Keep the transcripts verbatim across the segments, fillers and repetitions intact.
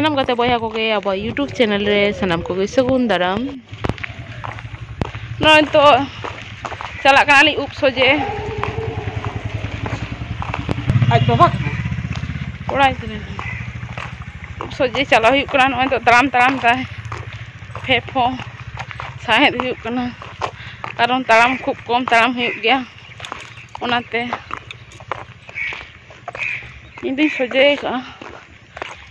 ᱥᱟᱱᱟᱢ ᱜᱟᱛᱮ ᱵᱚᱭᱦᱟ ᱠᱚᱜᱮ ᱟᱵᱚᱣᱟᱜ YouTube channel ᱨᱮ ᱥᱟᱱᱟᱢ ᱠᱚᱜᱮ ᱥᱟᱹᱜᱩᱱ ᱫᱟᱨᱟᱢ᱾ ᱱᱚᱜᱼᱚᱭ ᱱᱤᱛᱚᱜ ᱪᱟᱞᱟᱜ ᱠᱟᱱᱟᱞᱤᱧ ᱩᱵ ᱥᱚᱡᱷᱮ᱾ ᱟᱡ ᱵᱟᱵᱟ ᱠᱟᱱᱟᱭ᱾ ᱠᱚᱲᱟ ᱜᱤᱫᱽᱨᱟᱹ᱾ ᱩᱵ ᱥᱚᱡᱷᱮ ᱪᱟᱞᱟᱣ ᱦᱩᱭᱩᱜ ᱠᱟᱱᱟ᱾ ᱱᱚᱜᱼᱚᱭ ᱱᱤᱛᱚᱜ ᱛᱟᱲᱟᱢ ᱛᱟᱲᱟᱢ ᱫᱟᱭ᱾ ᱯᱷᱮᱯ ᱦᱚᱸ ᱥᱟᱦᱮᱫ ᱦᱩᱭᱩᱜ ᱠᱟᱱᱟ, ᱠᱟᱨᱚᱱ ᱛᱟᱲᱟᱢ ᱠᱷᱩᱵ ᱠᱚᱢ ᱛᱟᱲᱟᱢ ᱦᱩᱭᱩᱜ ᱜᱮᱭᱟ᱾ ᱚᱱᱟᱛᱮ ᱤᱧ ᱫᱩᱧ ᱥᱚᱡᱷᱮ ᱠᱟᱜᱼᱟ᱾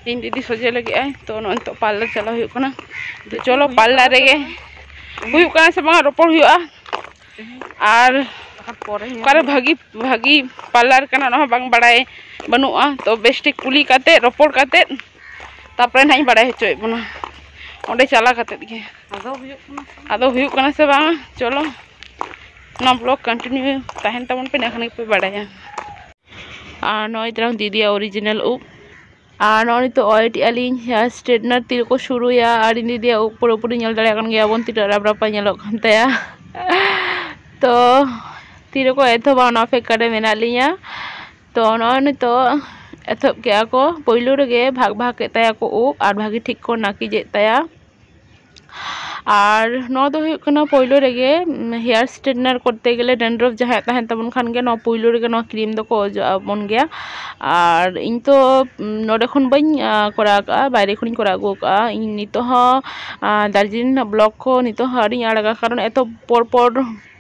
ᱤᱧ ᱫᱤᱫᱤ ᱥᱚᱡᱷᱮ ᱞᱟᱹᱜᱤᱫ ᱟᱭ, ᱛᱚ ᱱᱚᱜᱼᱚᱭ ᱱᱤᱛᱚᱜ ᱯᱟᱨᱞᱟᱨ ᱪᱟᱞᱟᱣ ᱦᱩᱭᱩᱜ ᱠᱟᱱᱟ᱾ ᱛᱚ ᱪᱚᱞᱚ, ᱯᱟᱨᱞᱟᱨ ᱨᱮᱜᱮ ᱦᱩᱭᱩᱜ ᱠᱟᱱᱟ ᱥᱮ ᱵᱟᱝ ᱨᱚᱯᱚᱲ ᱦᱩᱭᱩᱜᱼᱟ᱾ ᱟᱨ ᱚᱠᱟᱨᱮ ᱵᱷᱟᱹᱜᱤ ᱵᱷᱟᱹᱜᱤ ᱯᱟᱨᱞᱟᱨ ᱠᱟᱱᱟ, ᱚᱱᱟ ᱦᱚᱸ ᱵᱟᱝ ᱵᱟᱲᱟᱭ ᱵᱟᱹᱱᱩᱜᱼᱟ᱾ ᱛᱚ ᱵᱮᱥ ᱴᱷᱤᱠ ᱠᱩᱞᱤ ᱠᱟᱛᱮᱫ, ᱨᱚᱯᱚᱲ ᱠᱟᱛᱮᱫ, ᱛᱟᱨᱯᱚᱨᱮ ᱱᱟᱦᱟᱜ ᱤᱧ ᱵᱟᱲᱟᱭ ᱦᱚᱪᱚᱭᱮᱫ ᱵᱚᱱᱟ ᱚᱸᱰᱮ ᱪᱟᱞᱟᱣ ᱠᱟᱛᱮᱫ ᱜᱮ᱾ ᱟᱫᱚ ᱦᱩᱭᱩᱜ ᱠᱟᱱᱟ ᱥᱮ? ᱟᱫᱚ ᱦᱩᱭᱩᱜ ᱠᱟᱱᱟ ᱥᱮ ᱵᱟᱝ, ᱪᱚᱞᱚ, ᱚᱱᱟ ᱵᱞᱚᱜ ᱠᱚᱱᱴᱤᱱᱤᱭᱩ ᱛᱟᱦᱮᱱ ᱛᱟᱵᱚᱱ ᱯᱮ, ᱤᱱᱟᱹ ᱠᱷᱟᱱ ᱜᱮᱯᱮ ᱵᱟᱲᱟᱭᱟ᱾ ᱟᱨ ᱱᱚᱜᱼᱚᱭ ᱛᱟᱞᱟᱝ ᱫᱤᱫᱤᱭᱟᱜ ᱚᱨᱤᱡᱤᱱᱟᱞ ᱩᱵ᱾ ᱟᱨ ᱱᱚᱜᱼᱚᱭ ᱱᱤᱛᱚᱜ ᱚᱭᱮᱴᱮᱜᱼᱟ ᱞᱤᱧ, ᱦᱮᱭᱟᱨ ᱥᱴᱨᱮᱴᱱᱟᱨ ᱛᱤ ᱨᱮᱠᱚ ᱥᱩᱨᱩᱭᱟ᱾ ᱟᱨ ᱤᱧ ᱫᱤᱫᱤᱭᱟᱜ ᱩᱵ ᱯᱩᱨᱟᱹᱯᱩᱨᱤ ᱧᱮᱞ ᱫᱟᱲᱮᱭᱟᱜ ᱠᱟᱱ ᱜᱮᱭᱟ ᱵᱚᱱ, ᱛᱤᱱᱟᱹᱜ ᱨᱟᱯ ᱨᱟᱯᱟ ᱧᱮᱞᱚᱜ ᱠᱟᱱ ᱛᱟᱭᱟ᱾ ᱛᱚ ᱛᱤ ᱨᱮᱠᱚ ᱮᱛᱚᱦᱚᱵᱟ, ᱚᱱᱟ ᱚᱯᱮᱠᱠᱷᱟ ᱨᱮ ᱢᱮᱱᱟᱜ ᱞᱤᱧᱟ᱾ ᱛᱚ ᱱᱚᱜᱼᱚᱭ ᱱᱤᱛᱚᱜ ᱮᱛᱚᱦᱚᱵ ᱠᱮᱜᱼᱟ ᱠᱚ᱾ ᱯᱳᱭᱞᱳ ᱨᱮᱜᱮ ᱵᱷᱟᱜᱽ ᱵᱷᱟᱜᱽ ᱠᱮᱫ ᱛᱟᱭᱟ ᱠᱚ ᱩᱵ, ᱟᱨ ᱵᱷᱟᱜᱮ ᱴᱷᱤᱠ ᱠᱚ ᱱᱟᱹᱠᱤᱡᱮᱫ ᱛᱟᱭᱟ᱾ ᱟᱨ ᱱᱚᱣᱟ ᱫᱚ ᱦᱩᱭᱩᱜ ᱠᱟᱱᱟ, ᱯᱳᱭᱞᱳ ᱨᱮᱜᱮ, ᱩᱢ, ᱦᱮᱭᱟᱨ ᱥᱴᱨᱮᱴᱱᱟᱨ ᱠᱚᱨᱛᱮ ᱜᱮᱞᱮ, ᱰᱮᱱᱰᱨᱚᱯ ᱡᱟᱦᱟᱸᱭᱟᱜ ᱛᱟᱦᱮᱱ ᱛᱟᱵᱚᱱ ᱠᱷᱟᱱ ᱜᱮ, ᱱᱚᱣᱟ ᱯᱳᱭᱞᱳ ᱨᱮᱜᱮ ᱱᱚᱣᱟ ᱠᱨᱤᱢ ᱫᱚᱠᱚ ᱚᱡᱚᱜ ᱟᱵᱚᱱ ᱜᱮᱭᱟ᱾ ᱟᱨ ᱤᱧ ᱛᱚ, ᱩᱢ, ᱱᱚᱰᱮ ᱠᱷᱚᱱ ᱵᱟᱹᱧ, ᱟ, ᱠᱚᱨᱟᱣ ᱠᱟᱜᱼᱟ, ᱵᱟᱭᱨᱮ ᱠᱷᱚᱱᱤᱧ ᱠᱚᱨᱟᱣ ᱟᱹᱜᱩ ᱠᱟᱜᱼᱟ᱾ ᱤᱧ ᱱᱤᱛᱚᱜ ᱦᱚᱸ, ᱟ, ᱫᱟᱨᱡᱤᱞᱤᱝ ᱨᱮᱱᱟᱜ ᱵᱞᱚᱜ ᱠᱚ ᱱᱤᱛᱚᱜ ᱦᱚᱸ ᱟᱹᱣᱨᱤᱧ ᱟᱲᱟᱜᱟ, ᱠᱟᱨᱚᱱ ᱮᱛᱚ ᱯᱚᱨ ᱯᱚᱨ,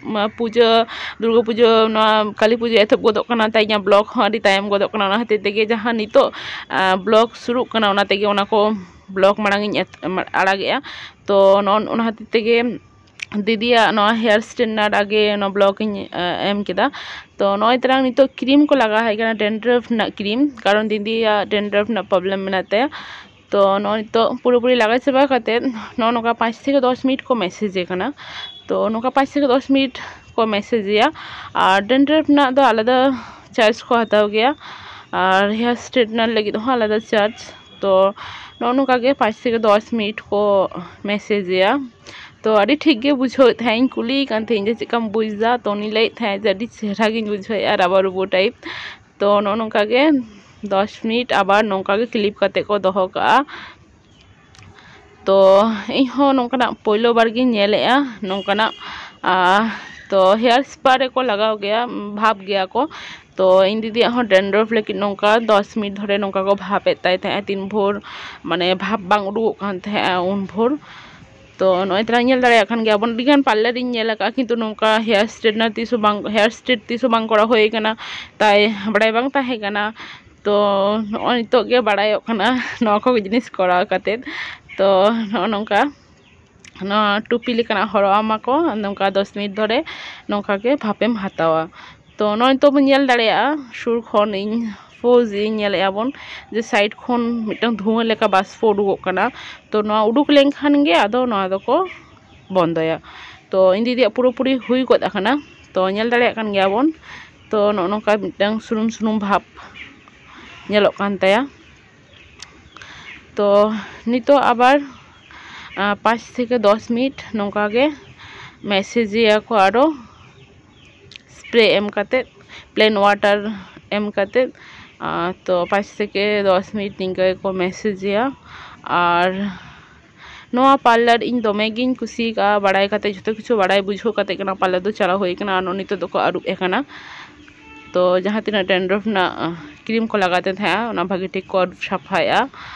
ᱩᱢ, ᱯᱩᱡᱟᱹ, ᱫᱩᱨᱜᱟᱹ ᱯᱩᱡᱟᱹ, ᱱᱚᱣᱟ ᱠᱟᱹᱞᱤ ᱯᱩᱡᱟᱹ ᱮᱛᱚᱦᱚᱵ ᱜᱚᱫᱚᱜ ᱠᱟᱱᱟ, ᱛᱟᱭ ᱤᱧᱟᱹᱜ ᱵᱞᱚᱜ ᱦᱚᱸ ᱟᱹᱰᱤ ᱛᱟᱭᱚᱢ ᱜᱚᱫᱚᱜ ᱠᱟᱱᱟ᱾ ᱚᱱᱟ ᱠᱷᱟᱹᱛᱤᱨ ᱛᱮᱜᱮ ᱡᱟᱦᱟᱸ ᱱᱤᱛᱚᱜ, ᱟ, ᱵᱞᱚᱜ ᱥᱩᱨᱩᱜ ᱠᱟᱱᱟ, ᱚᱱᱟ ᱛᱮᱜᱮ ᱚᱱᱟ ᱠᱚ ᱵᱞᱚᱜ ᱢᱟᱲᱟᱝ ᱤᱧ ᱮᱛ-, ᱟᱲᱟᱜᱮᱜᱼᱟ᱾ ᱛᱚ ᱱᱚᱜᱼᱚ ᱚᱱᱟ ᱠᱷᱟᱹᱛᱤᱨ ᱛᱮᱜᱮ ᱫᱤᱫᱤᱭᱟᱜ ᱱᱚᱣᱟ ᱦᱮᱭᱟᱨ ᱥᱴᱨᱮᱴᱱᱟᱨ ᱟᱜᱮ ᱱᱚᱣᱟ ᱵᱞᱚᱜ ᱤᱧ, ᱮ, ᱮᱢ ᱠᱮᱫᱟ᱾ ᱛᱚ ᱱᱚᱜᱼᱚᱭ ᱛᱟᱞᱟᱝ ᱱᱤᱛᱚᱜ ᱠᱨᱤᱢ ᱠᱚ ᱞᱟᱜᱟᱣ ᱦᱮᱡ ᱠᱟᱱᱟ, ᱰᱮᱱᱰᱨᱚᱯ ᱨᱮᱱᱟᱜ ᱠᱨᱤᱢ, ᱠᱟᱨᱚᱱ ᱫᱤᱫᱤᱭᱟᱜ ᱰᱮᱱᱰᱨᱚᱯ ᱨᱮᱱᱟᱜ ᱯᱨᱚᱵᱞᱮᱢ ᱢᱮᱱᱟᱜ ᱛᱟᱭᱟ᱾ ᱛᱚ ᱱᱚᱜᱼᱚᱭ ᱱᱤᱛᱚᱜ ᱯᱩᱨᱟᱹᱯᱩᱨᱤ ᱞᱟᱜᱟᱣ ᱪᱟᱵᱟ ᱠᱟᱛᱮᱫ ᱱᱚᱜᱼᱚ ᱱᱚᱝᱠᱟ ᱯᱟᱸᱪ ᱛᱷᱮᱠᱮ ᱫᱚᱥ ᱢᱤᱱᱤᱴ ᱠᱚ ᱢᱮᱥᱮᱡᱮ ᱠᱟᱱᱟ᱾ ᱛᱚ ᱱᱚᱝᱠᱟ ᱯᱟᱸᱪ ᱛᱷᱮᱠᱮ ᱫᱚᱥ ᱢᱤᱱᱤᱴ ᱠᱚ ᱢᱮᱥᱮᱡᱮᱭᱟ᱾ ᱟᱨ ᱰᱮᱱᱰᱨᱚᱯ ᱨᱮᱱᱟᱜ ᱫᱚ ᱟᱞᱟᱫᱟ ᱪᱟᱨᱡᱽ ᱠᱚ ᱦᱟᱛᱟᱣ ᱜᱮᱭᱟ, ᱟᱨ ᱦᱮᱭᱟᱨ ᱥᱴᱨᱮᱴᱱᱟᱨ ᱞᱟᱹᱜᱤᱫ ᱦᱚᱸ ᱟᱞᱟᱫᱟ ᱪᱟᱨᱡᱽ᱾ ᱛᱚ ᱱᱚᱜᱼᱚ ᱱᱚᱝᱠᱟ ᱜᱮ ᱯᱟᱸᱪ ᱛᱷᱮᱠᱮ ᱫᱚᱥ ᱢᱤᱱᱤᱴ ᱠᱚ ᱢᱮᱥᱮᱡᱮᱭᱟ᱾ ᱛᱚ ᱟᱹᱰᱤ ᱴᱷᱤᱠ ᱜᱮ ᱵᱩᱡᱷᱟᱹᱣᱮᱫ ᱛᱟᱦᱮᱸᱫ, ᱤᱧ ᱠᱩᱞᱤᱭᱮ ᱠᱟᱱ ᱛᱟᱦᱮᱸᱫ ᱡᱮ ᱪᱮᱫᱠᱟᱢ ᱵᱩᱡᱽᱫᱟ, ᱛᱚ ᱩᱱᱤ ᱞᱟᱹᱭᱮᱫ ᱛᱟᱦᱮᱸᱫ ᱡᱮ ᱟᱹᱰᱤ ᱪᱮᱦᱨᱟ ᱜᱤᱧ ᱵᱩᱡᱷᱟᱹᱣᱮᱫᱼᱟ, ᱨᱟᱵᱟᱨᱩᱵᱩ ᱴᱟᱭᱤᱯ᱾ ᱛᱚ ᱱᱚᱜᱼᱚ ᱱᱚᱝᱠᱟ ᱜᱮ ᱫᱚᱥ ᱢᱤᱱᱤᱴ ᱟᱵᱟᱨ ᱱᱚᱝᱠᱟ ᱜᱮ ᱠᱞᱤᱯ ᱠᱟᱛᱮ ᱠᱚ ᱫᱚᱦᱚ ᱠᱟᱜᱼᱟ᱾ ᱛᱚ ᱤᱧ ᱦᱚᱸ ᱱᱚᱝᱠᱟᱱᱟᱜ ᱯᱳᱭᱞᱳ ᱵᱟᱨ ᱜᱤᱧ ᱧᱮᱞᱮᱜᱼᱟ ᱱᱚᱝᱠᱟᱱᱟᱜ᱾ ᱟᱨ ᱛᱚ ᱦᱮᱭᱟᱨ ᱥᱯᱟ ᱨᱮᱠᱚ ᱞᱟᱜᱟᱣ ᱜᱮᱭᱟ, ᱵᱷᱟᱵᱽ ᱜᱮᱭᱟ ᱠᱚ᱾ ᱛᱚ ᱤᱧ ᱫᱤᱫᱤᱭᱟᱜ ᱦᱚᱸ ᱰᱮᱱᱰᱨᱚᱯᱷ ᱞᱟᱹᱜᱤᱫ ᱱᱚᱝᱠᱟ ᱫᱚᱥ ᱢᱤᱱᱤᱴ ᱫᱷᱚᱨᱮ ᱱᱚᱝᱠᱟ ᱠᱚ ᱵᱷᱟᱵᱽ ᱮᱫ ᱛᱟᱭ ᱛᱟᱦᱮᱸᱜᱼᱟ, ᱛᱤᱱ ᱵᱷᱳᱨ ᱢᱟᱱᱮ ᱵᱷᱟᱵᱽ ᱵᱟᱝ ᱩᱰᱩᱠᱚᱜ ᱠᱟᱱ ᱛᱟᱦᱮᱸᱜᱼᱟ ᱩᱱ ᱵᱷᱳᱨ᱾ ᱛᱚ ᱱᱚᱜᱼᱚᱭ ᱛᱚᱨᱟ ᱧᱮᱞ ᱫᱟᱲᱮᱭᱟᱜ ᱠᱟᱱ ᱜᱮᱭᱟ ᱵᱚᱱ, ᱟᱹᱰᱤᱜᱟᱱ ᱯᱟᱨᱞᱟᱨ ᱤᱧ ᱧᱮᱞ ᱟᱠᱟᱫᱼᱟ, ᱠᱤᱱᱛᱩ ᱱᱚᱝᱠᱟ ᱦᱮᱭᱟᱨ ᱥᱴᱨᱮᱴᱱᱟᱨ ᱛᱤᱥ ᱦᱚᱸ ᱵᱟᱝ, ᱦᱮᱭᱟᱨ ᱥᱴᱨᱮᱴ ᱛᱤᱥ ᱦᱚᱸ ᱵᱟᱝ ᱠᱚᱨᱟᱣ ᱦᱩᱭ ᱟᱠᱟᱱᱟ, ᱛᱟᱭ ᱵᱟᱲᱟᱭ ᱵᱟᱝ ᱛᱟᱦᱮᱸ ᱠᱟᱱᱟ᱾ ᱛᱚ ᱱᱚᱜᱼᱚᱭ ᱱᱤᱛᱚᱜ ᱜᱮ ᱵᱟᱲᱟᱭᱚᱜ ᱠᱟᱱᱟ ᱱᱚᱣᱟ ᱠᱚ ᱡᱤᱱᱤᱥ ᱠᱚᱨᱟᱣ ᱠᱟᱛᱮᱫ᱾ ᱛᱚ ᱱᱚᱜᱼᱚ ᱱᱚᱝᱠᱟ ᱱᱚᱣᱟ ᱴᱩᱯᱤ ᱞᱮᱠᱟᱱᱟᱜ ᱦᱚᱨᱚᱜ ᱟᱢᱟ ᱠᱚ, ᱱᱚᱝᱠᱟ ᱫᱚᱥ ᱢᱤᱱᱤᱴ ᱫᱷᱚᱨᱮ ᱱᱚᱝᱠᱟ ᱜᱮ ᱵᱷᱟᱯᱮᱢ ᱦᱟᱛᱟᱣᱟ᱾ ᱛᱚ ᱱᱚᱜᱼᱚᱭ ᱱᱤᱛᱚᱜ ᱵᱚᱱ ᱧᱮᱞ ᱫᱟᱲᱮᱭᱟᱜᱼᱟ, ᱥᱩᱨ ᱠᱷᱚᱱ ᱤᱧ ᱯᱳᱡᱽ ᱤᱧ ᱧᱮᱞᱮᱫᱼᱟ ᱵᱚᱱ ᱡᱮ ᱥᱟᱭᱤᱰ ᱠᱷᱚᱱ ᱢᱤᱫᱴᱟᱝ ᱫᱷᱩᱣᱟᱹ ᱞᱮᱠᱟ ᱵᱟᱥᱯᱚ ᱩᱰᱩᱠᱚᱜ ᱠᱟᱱᱟ᱾ ᱛᱚ ᱱᱚᱣᱟ ᱩᱰᱩᱠ ᱞᱮᱱᱠᱷᱟᱱ ᱜᱮ ᱟᱫᱚ ᱱᱚᱣᱟ ᱫᱚᱠᱚ ᱵᱚᱱᱫᱚᱭᱟ᱾ ᱛᱚ ᱤᱧ ᱫᱤᱫᱤᱭᱟᱜ ᱯᱩᱨᱟᱹᱯᱩᱨᱤ ᱦᱩᱭ ᱜᱚᱫ ᱟᱠᱟᱱᱟ᱾ ᱛᱚ ᱧᱮᱞ ᱫᱟᱲᱮᱭᱟᱜ ᱠᱟᱱ ᱜᱮᱭᱟ ᱵᱚᱱ᱾ ᱛᱚ ᱱᱚᱜᱼᱚ ᱱᱚᱝᱠᱟ ᱢᱤᱫᱴᱟᱝ ᱥᱩᱱᱩᱢ ᱥᱩᱱᱩᱢ ᱵᱷᱟᱵᱽ ᱧᱮᱞᱚᱜ ᱠᱟᱱ ᱛᱟᱭᱟ᱾ ᱛᱚ ᱱᱤᱛᱚᱜ ᱟᱵᱟᱨ ᱟᱸ, ᱯᱟᱸᱪ ᱛᱷᱮᱠᱮ ᱫᱚᱥ ᱢᱤᱱᱤᱴ ᱱᱚᱝᱠᱟ ᱜᱮ ᱢᱮᱥᱮᱡᱮᱭᱟ ᱠᱚ ᱟᱨᱚ ᱥᱯᱨᱮ ᱮᱢ ᱠᱟᱛᱮᱫ, ᱯᱞᱮᱱ ᱣᱟᱴᱟᱨ ᱮᱢ ᱠᱟᱛᱮᱫ᱾ ᱟᱸ, ᱛᱚ ᱯᱟᱸᱪ ᱛᱷᱮᱠᱮ ᱫᱚᱥ ᱢᱤᱱᱤᱴ ᱱᱤᱝᱠᱟᱹ ᱜᱮᱠᱚ ᱢᱮᱥᱮᱡᱮᱭᱟ᱾ ᱟᱨ ᱱᱚᱣᱟ ᱯᱟᱨᱞᱟᱨ ᱤᱧ ᱫᱚᱢᱮ ᱜᱤᱧ ᱠᱩᱥᱤ ᱟᱠᱟᱫᱼᱟ, ᱵᱟᱲᱟᱭ ᱠᱟᱛᱮᱫ, ᱡᱷᱚᱛᱚ ᱠᱤᱪᱷᱩ ᱵᱟᱲᱟᱭ ᱵᱩᱡᱷᱟᱹᱣ ᱠᱟᱛᱮᱫ ᱜᱮ ᱱᱚᱣᱟ ᱯᱟᱨᱞᱟᱨ ᱫᱚ ᱪᱟᱞᱟᱣ ᱦᱩᱭ ᱟᱠᱟᱱᱟ᱾ ᱟᱨ ᱱᱤᱛᱚᱜ ᱫᱚᱠᱚ ᱟᱹᱨᱩᱵ ᱮ ᱠᱟᱱᱟ᱾ ᱛᱚ ᱡᱟᱦᱟᱸ ᱛᱤᱱᱟᱹᱜ ᱰᱮᱱᱰᱨᱚᱯᱷ ᱨᱮᱱᱟᱜ ᱠᱨᱤᱢ ᱠᱚ ᱞᱟᱜᱟᱣ ᱛᱮ ᱛᱟᱦᱮᱸᱜᱼᱟ, ᱚᱱᱟ ᱵᱷᱟᱹᱜᱤ ᱴᱷᱤᱠ ᱠᱚ ᱟᱹᱨᱩᱵ ᱥᱟᱯᱷᱟᱭᱮᱜᱼᱟ᱾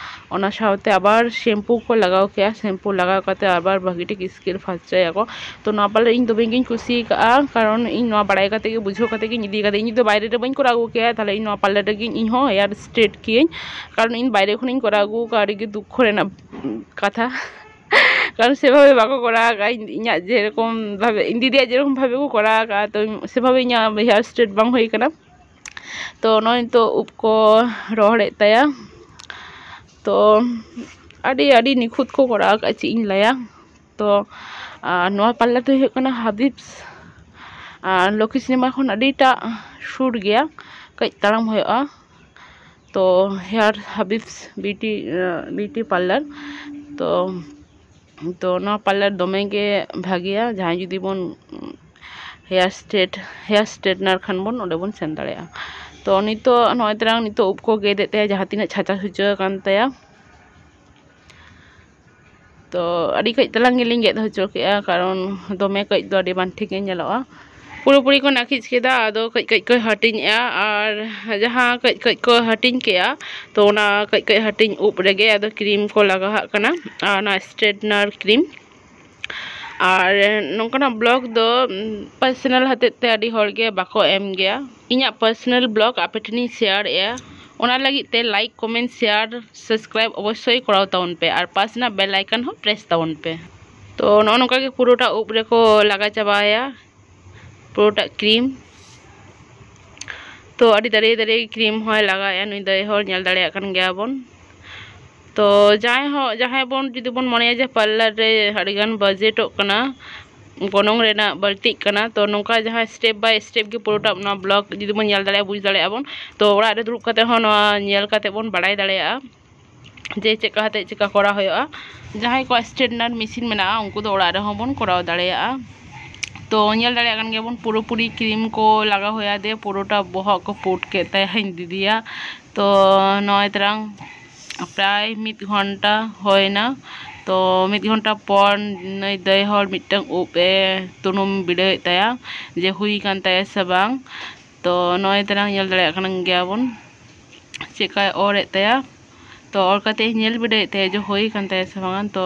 ᱚᱱᱟ ᱥᱟᱶᱛᱮ ᱟᱵᱟᱨ ᱥᱮᱢᱯᱩ ᱠᱚ ᱞᱟᱜᱟᱣ ᱠᱮᱜᱼᱟ, ᱥᱮᱢᱯᱩ ᱞᱟᱜᱟᱣ ᱠᱟᱛᱮ ᱟᱵᱟᱨ ᱵᱷᱟᱹᱜᱤ ᱴᱷᱤᱠ ᱥᱠᱤᱱ ᱯᱷᱟᱨᱪᱟᱭᱟᱠᱚ᱾ ᱛᱚ ᱱᱚᱣᱟ ᱯᱟᱨᱞᱟᱨ ᱤᱧ ᱫᱚᱢᱮ ᱜᱤᱧ ᱠᱩᱥᱤ ᱠᱟᱜᱼᱟ, ᱠᱟᱨᱚᱱ ᱤᱧ ᱱᱚᱣᱟ ᱵᱟᱲᱟᱭ ᱠᱟᱛᱮ ᱜᱮ, ᱵᱩᱡᱷᱟᱹᱣ ᱠᱟᱛᱮ ᱜᱤᱧ ᱤᱫᱤ ᱠᱟᱫᱟ᱾ ᱤᱧ ᱡᱩᱫᱤ ᱵᱟᱭᱨᱮ ᱨᱮ ᱵᱟᱹᱧ ᱠᱚᱨᱟᱣ ᱟᱹᱜᱩ ᱠᱮᱭᱟ, ᱛᱟᱦᱞᱮ ᱤᱧ ᱱᱚᱣᱟ ᱯᱟᱨᱞᱟᱨ ᱨᱮᱜᱮ ᱤᱧ ᱦᱚᱸ ᱦᱮᱭᱟᱨ ᱥᱴᱨᱮᱴ ᱠᱤᱭᱟᱹᱧ, ᱠᱟᱨᱚᱱ ᱤᱧ ᱵᱟᱭᱨᱮ ᱠᱷᱚᱱᱤᱧ ᱠᱚᱨᱟᱣ ᱟᱹᱜᱩ ᱠᱟᱜᱼᱟ, ᱟᱹᱰᱤ ᱜᱮ ᱫᱩᱠᱠᱷᱚ ᱨᱮᱱᱟᱜ ᱠᱟᱛᱷᱟ᱾ ᱠᱟᱨᱚᱱ ᱥᱮᱵᱷᱟᱵᱮ ᱵᱟᱠᱚ ᱠᱚᱨᱟᱣ ᱟᱠᱟᱫᱼᱟ, ᱤᱧ, ᱤᱧᱟᱹᱜ ᱡᱮᱨᱚᱠᱚᱢ ᱵᱷᱟᱵᱮ, ᱤᱧ ᱫᱤᱫᱤᱭᱟᱜ ᱡᱮᱨᱚᱠᱚᱢ ᱵᱷᱟᱵᱮ ᱠᱚ ᱠᱚᱨᱟᱣ ᱟᱠᱟᱫᱼᱟ, ᱛᱚ ᱥᱮᱵᱷᱟᱵᱮ ᱤᱧᱟᱹᱜ ᱦᱮᱭᱟᱨ ᱥᱴᱨᱮᱴ ᱵᱟᱝ ᱦᱩᱭ ᱠᱟᱱᱟ᱾ ᱛᱚ ᱱᱚᱜᱼᱚᱭ ᱱᱤᱛᱚᱜ ᱩᱵ ᱠᱚ ᱨᱚᱦᱚᱲᱮᱫ ᱛᱟᱭᱟ᱾ ᱛᱚ ᱟᱹᱰᱤ, ᱟᱹᱰᱤ ᱱᱤᱠᱷᱩᱛ ᱠᱚ ᱠᱚᱨᱟᱣ ᱟᱠᱟᱫᱼᱟ, ᱪᱮᱫ ᱤᱧ ᱞᱟᱹᱭᱟ᱾ ᱛᱚ ᱟᱨ ᱱᱚᱣᱟ ᱯᱟᱨᱞᱟᱨ ᱫᱚ ᱦᱩᱭᱩᱜ ᱠᱟᱱᱟ ᱦᱟᱵᱤᱵᱥ᱾ ᱟᱨ ᱞᱚᱠᱠᱷᱤ ᱥᱤᱱᱮᱢᱟ ᱠᱷᱚᱱ ᱟᱹᱰᱤᱴᱟᱜ ᱥᱩᱨ ᱜᱮᱭᱟ, ᱠᱟᱹᱡ ᱛᱟᱲᱟᱢ ᱦᱩᱭᱩᱜᱼᱟ᱾ ᱛᱚ ᱦᱮᱭᱟᱨ ᱦᱟᱵᱤᱵᱥ ᱵᱤᱭᱩᱴᱤ, ᱵᱤᱭᱩᱴᱤ ᱯᱟᱨᱞᱟᱨ᱾ ᱛᱚ ᱛᱚ ᱱᱚᱣᱟ ᱯᱟᱨᱞᱟᱨ ᱫᱚᱢᱮ ᱜᱮ ᱵᱷᱟᱜᱮᱭᱟ᱾ ᱡᱟᱦᱟᱸᱭ ᱡᱩᱫᱤ ᱵᱚᱱ ᱦᱮᱭᱟᱨ ᱥᱴᱨᱮᱴ, ᱦᱮᱭᱟᱨ ᱥᱴᱨᱮᱴᱱᱟᱨ ᱠᱷᱟᱱ ᱵᱚᱱ, ᱚᱸᱰᱮ ᱵᱚᱱ ᱥᱮᱱ ᱫᱟᱲᱮᱭᱟᱜᱼᱟ᱾ ᱛᱚ ᱱᱤᱛᱚᱜ ᱱᱚᱜᱼᱚᱭ ᱛᱟᱨᱟᱝ ᱱᱤᱛᱚᱜ ᱩᱵ ᱠᱚ ᱜᱮᱫ ᱮᱫ ᱛᱟᱭᱟ, ᱡᱟᱦᱟᱸ ᱛᱤᱱᱟᱹᱜ ᱪᱷᱟᱪᱟ ᱪᱷᱩᱪᱟᱹ ᱟᱠᱟᱱ ᱛᱟᱭᱟ᱾ ᱛᱚ ᱟᱹᱰᱤ ᱠᱟᱹᱡ ᱛᱟᱞᱟᱝ ᱜᱮᱞᱤᱧ ᱜᱮᱫ ᱦᱚᱪᱚ ᱠᱮᱜᱼᱟ, ᱠᱟᱨᱚᱱ ᱫᱚᱢᱮ ᱠᱟᱹᱡ ᱫᱚ ᱟᱹᱰᱤ ᱵᱟᱝ ᱴᱷᱤᱠ ᱜᱮ ᱧᱮᱞᱚᱜᱼᱟ᱾ ᱯᱩᱨᱟᱹᱯᱩᱨᱤ ᱠᱚ ᱱᱟᱹᱠᱤᱡ ᱠᱮᱫᱟ, ᱟᱫᱚ ᱠᱟᱹᱡ ᱠᱟᱹᱡ ᱠᱚ ᱦᱟᱹᱴᱤᱧᱮᱜᱼᱟ᱾ ᱟᱨ ᱡᱟᱦᱟᱸ ᱠᱟᱹᱡ ᱠᱟᱹᱡ ᱠᱚ ᱦᱟᱹᱴᱤᱧ ᱠᱮᱜᱼᱟ, ᱛᱚ ᱚᱱᱟ ᱠᱟᱹᱡ ᱠᱟᱹᱡ ᱦᱟᱹᱴᱤᱧ ᱩᱵ ᱨᱮᱜᱮ ᱟᱫᱚ ᱠᱨᱤᱢ ᱠᱚ ᱞᱟᱜᱟᱣᱟᱜ ᱠᱟᱱᱟ, ᱟᱨ ᱚᱱᱟ ᱥᱴᱨᱮᱴᱱᱟᱨ ᱠᱨᱤᱢ᱾ ᱟᱨ ᱱᱚᱝᱠᱟᱱᱟᱜ ᱵᱞᱚᱜ ᱫᱚ ᱯᱟᱨᱥᱚᱱᱟᱞ ᱦᱚᱛᱮᱡ ᱛᱮ ᱟᱹᱰᱤ ᱦᱚᱲ ᱜᱮ ᱵᱟᱠᱚ ᱮᱢ ᱜᱮᱭᱟ᱾ ᱤᱧᱟᱹᱜ ᱯᱟᱨᱥᱚᱱᱟᱞ ᱵᱞᱚᱜ ᱟᱯᱮ ᱴᱷᱮᱱᱤᱧ ᱥᱮᱭᱟᱨᱮᱜᱼᱟ, ᱚᱱᱟ ᱞᱟᱹᱜᱤᱫ ᱛᱮ ᱞᱟᱭᱤᱠ, ᱠᱚᱢᱮᱱᱴ, ᱥᱮᱭᱟᱨ, ᱥᱟᱵᱥᱠᱨᱟᱭᱤᱵ ᱚᱵᱚᱥᱥᱳᱭ ᱠᱚᱨᱟᱣ ᱛᱟᱵᱚᱱ ᱯᱮ, ᱟᱨ ᱯᱟᱥ ᱨᱮᱱᱟᱜ ᱵᱮᱞ ᱟᱭᱠᱚᱱ ᱦᱚᱸ ᱯᱨᱮᱥ ᱛᱟᱵᱚᱱ ᱯᱮ᱾ ᱛᱚ ᱱᱚᱜᱼᱚ ᱱᱚᱝᱠᱟ ᱜᱮ ᱯᱩᱨᱟᱹᱴᱟ ᱩᱵ ᱨᱮᱠᱚ ᱞᱟᱜᱟ ᱪᱟᱵᱟᱭᱟ ᱯᱩᱨᱟᱹᱴᱟ ᱠᱨᱤᱢ᱾ ᱛᱚ ᱟᱹᱰᱤ ᱫᱟᱨᱮ ᱫᱟᱨᱮ ᱠᱨᱤᱢ ᱦᱚᱸᱭ ᱞᱟᱜᱟᱣᱮᱜᱼᱟ ᱱᱩᱭ ᱫᱟᱹᱭ ᱦᱚᱲ, ᱧᱮᱞ ᱫᱟᱲᱮᱭᱟᱜ ᱠᱟᱱ ᱜᱮᱭᱟ ᱵᱚᱱ᱾ ᱛᱚ ᱡᱟᱦᱟᱸᱭ ᱦᱚᱸ, ᱡᱟᱦᱟᱸᱭ ᱵᱚᱱ ᱡᱩᱫᱤ ᱵᱚᱱ ᱢᱚᱱᱮᱭᱟ ᱡᱮ ᱯᱟᱨᱞᱟᱨ ᱨᱮ ᱟᱹᱰᱤᱜᱟᱱ ᱵᱟᱡᱮᱴᱚᱜ ᱠᱟᱱᱟ, ᱜᱚᱱᱚᱝ ᱨᱮᱱᱟᱜ ᱵᱟᱹᱲᱛᱤᱜ ᱠᱟᱱᱟ, ᱛᱚ ᱱᱚᱝᱠᱟ ᱡᱟᱦᱟᱸ ᱥᱴᱮᱯ ᱵᱟᱭ ᱥᱴᱮᱯ ᱜᱮ ᱯᱩᱨᱟᱹᱴᱟ ᱚᱱᱟ ᱵᱞᱚᱜ ᱡᱩᱫᱤ ᱵᱚᱱ ᱧᱮᱞ ᱫᱟᱲᱮᱭᱟᱜᱼᱟ, ᱵᱩᱡᱽ ᱫᱟᱲᱮᱭᱟᱜᱼᱟ ᱵᱚᱱ, ᱛᱚ ᱚᱲᱟᱜ ᱨᱮ ᱫᱩᱲᱩᱵ ᱠᱟᱛᱮ ᱦᱚᱸ ᱱᱚᱣᱟ ᱧᱮᱞ ᱠᱟᱛᱮ ᱵᱚᱱ ᱵᱟᱲᱟᱭ ᱫᱟᱲᱮᱭᱟᱜᱼᱟ ᱡᱮ ᱪᱮᱫ ᱠᱟ ᱠᱟᱛᱮ ᱪᱮᱫ ᱠᱟ ᱠᱚᱨᱟᱣ ᱦᱩᱭᱩᱜᱼᱟ᱾ ᱡᱟᱦᱟᱸᱭ ᱠᱚᱣᱟᱜ ᱥᱴᱨᱮᱴᱱᱟᱨ ᱢᱮᱥᱤᱱ ᱢᱮᱱᱟᱜᱼᱟ, ᱩᱱᱠᱩ ᱫᱚ ᱚᱲᱟᱜ ᱨᱮᱦᱚᱸ ᱵᱚᱱ ᱠᱚᱨᱟᱣ ᱫᱟᱲᱮᱭᱟᱜᱼᱟ᱾ ᱛᱚ ᱧᱮᱞ ᱫᱟᱲᱮᱭᱟᱜ ᱠᱟᱱ ᱜᱮᱭᱟᱵᱚᱱ, ᱯᱩᱨᱟᱹᱯᱩᱨᱤ ᱠᱨᱤᱢ ᱠᱚ ᱞᱟᱜᱟᱣ ᱦᱩᱭ ᱟᱫᱮ, ᱯᱩᱨᱟᱹᱴᱟ ᱵᱚᱦᱚᱜ ᱠᱚ ᱯᱩᱰ ᱠᱮᱫ ᱛᱟᱭᱟ ᱤᱧ ᱫᱤᱫᱤᱭᱟᱜ᱾ ᱛᱚ ᱱᱚᱜᱼᱚᱭ ᱛᱟᱨᱟᱝ ᱯᱨᱟᱭ ᱢᱤᱫ ᱜᱷᱚᱱᱴᱟ ᱦᱩᱭᱱᱟ᱾ ᱛᱚ ᱢᱤᱫ ᱜᱷᱚᱱᱴᱟ ᱯᱚᱨ ᱱᱩᱭ ᱫᱟᱹᱭ ᱦᱚᱲ ᱢᱤᱫᱴᱟᱝ ᱩᱵ ᱮ ᱛᱩᱱᱩᱢ ᱵᱤᱰᱟᱹᱣᱮᱫ ᱛᱟᱭᱟ ᱡᱮ ᱦᱩᱭ ᱠᱟᱱ ᱛᱟᱭᱟ ᱥᱮ ᱵᱟᱝ᱾ ᱛᱚ ᱱᱚᱜᱼᱚᱭ ᱛᱟᱨᱟᱝ ᱧᱮᱞ ᱫᱟᱲᱮᱭᱟᱜ ᱠᱟᱱ ᱜᱮᱭᱟᱵᱚᱱ ᱪᱮᱫᱠᱟᱭ ᱚᱨᱮᱫ ᱛᱟᱭᱟ᱾ ᱛᱚ ᱚᱨ ᱠᱟᱛᱮ ᱧᱮᱞ ᱵᱤᱰᱟᱹᱣᱮᱫ ᱛᱟᱭᱟ ᱡᱮ ᱦᱩᱭ ᱠᱟᱱ ᱛᱟᱭᱟ ᱥᱮ ᱵᱟᱝᱟ᱾ ᱛᱚ